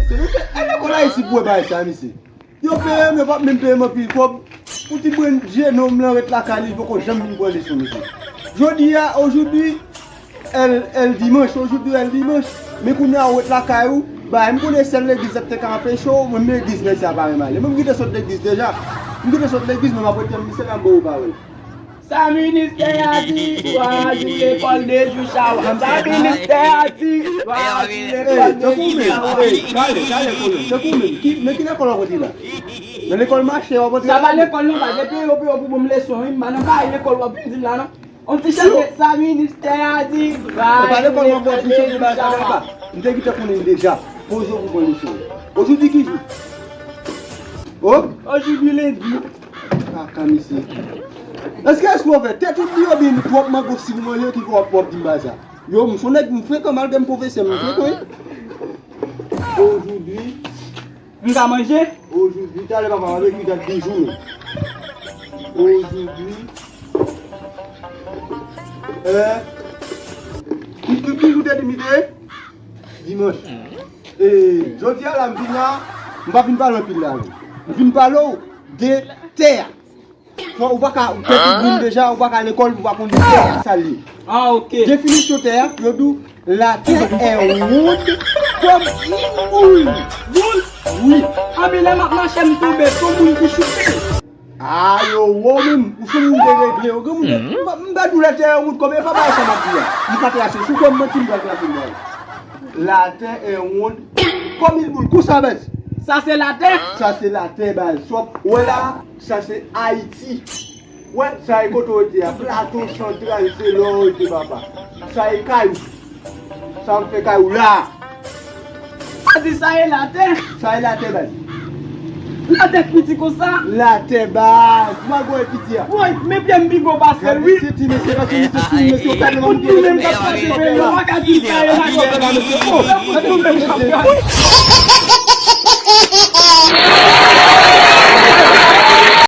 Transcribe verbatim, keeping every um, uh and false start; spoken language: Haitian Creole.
Se nou te al lekòl Ayiti pou wè bagay sa, mesye. Yo peye m, yo p ap menm peye m anpil kòb. Pou ti brenn jenòm lan ret lakay li, li poko janm vin pran leson, mesye. Jodi a, aujourd'hui, elle, elle dimanche, aujourd'hui, elle dimanche. Men kounye a, ou ret lakay ou, bay, m konnen sèl legliz la te ka anpeche w, men legliz nèg sa pa menm ale. Mwen, m kite sot legliz deja. M kite sot legliz, men m ap rete misye la, m ba w pawòl. Sa ministè a di, w a di lekòl de jou chawa. Sa ministè a di, w a di lekòl de jou chawa. Hey, gade, gade, kolon, se kou menm. Ki, men ki lekòl w ap antre la? Nan lekòl mache w ap antre la? Sa pa lekòl non, pa depi yo peye w pou bon leson, wi, m pa nan bagay lekòl w ap vin di m la non. On ti chante, sa ministè a di, w a di lekòl de jou chawa. M te gentan konnen l deja. Poze w pou bon leson. Ojodi ki jou? O? Ojodi lendi. Kaka, mesye. Èske espre w fè tèt ou di yo byen twòp mango si pou manje ki fè w ap di m bagay sa? Yo, m se yon nèg, m frekan malgre m pwofesè, m frekan, wi. Ojodi. M ka manje? Ojodi, talè papa, m ap ekri dat de jou menm. Ojodi. Eh. Ki, ki, ki jou te di m li te ye? Dimanch. E, jodi a la, m vin la, m pa vin pale anpil la, non. M vin pale w de tè a. Fò ou pa ka, ou tèt ou grenn deja, ou pa ka lekòl, ou pa konn tè a sa l ye. Ah, ok. Definisyon tè a, yo di w, la terre est ronde comme une boule. Boule? Wi. Anben lè m ap mache, m tonbe, se yon moun ki choute. Ah, yo, wo menm, ou se moun de regle, yo, granmoun, m pa, m pa di w la terre est ronde comme, e pa bagay sa m ap di a. M ka trase, si w kwè m manti, m pral trase m bagay. La terre est ronde comme une boule. Konsa, baz. Sa se latè? Sa se latè, baz. Sòf, wè la, sa se Ayiti. Wè, sa e kote w rete a. Plato Santral, se la w rete, papa. Sa e kay ou. Sa m fè kay ou la. Sa di sa e latè? Sa e latè, baz. Latè k piti konsa? Latè, baz. Ou pa wè piti a? Woy, men pye m pi gwo pase l, wi. Gade titi, mesye, paske misye fin, mesye, ou tèlman kout li menm k ap pase peyi a, ou pa ka di sa e latè, mesye. Oh, gade ou menm k ap gade.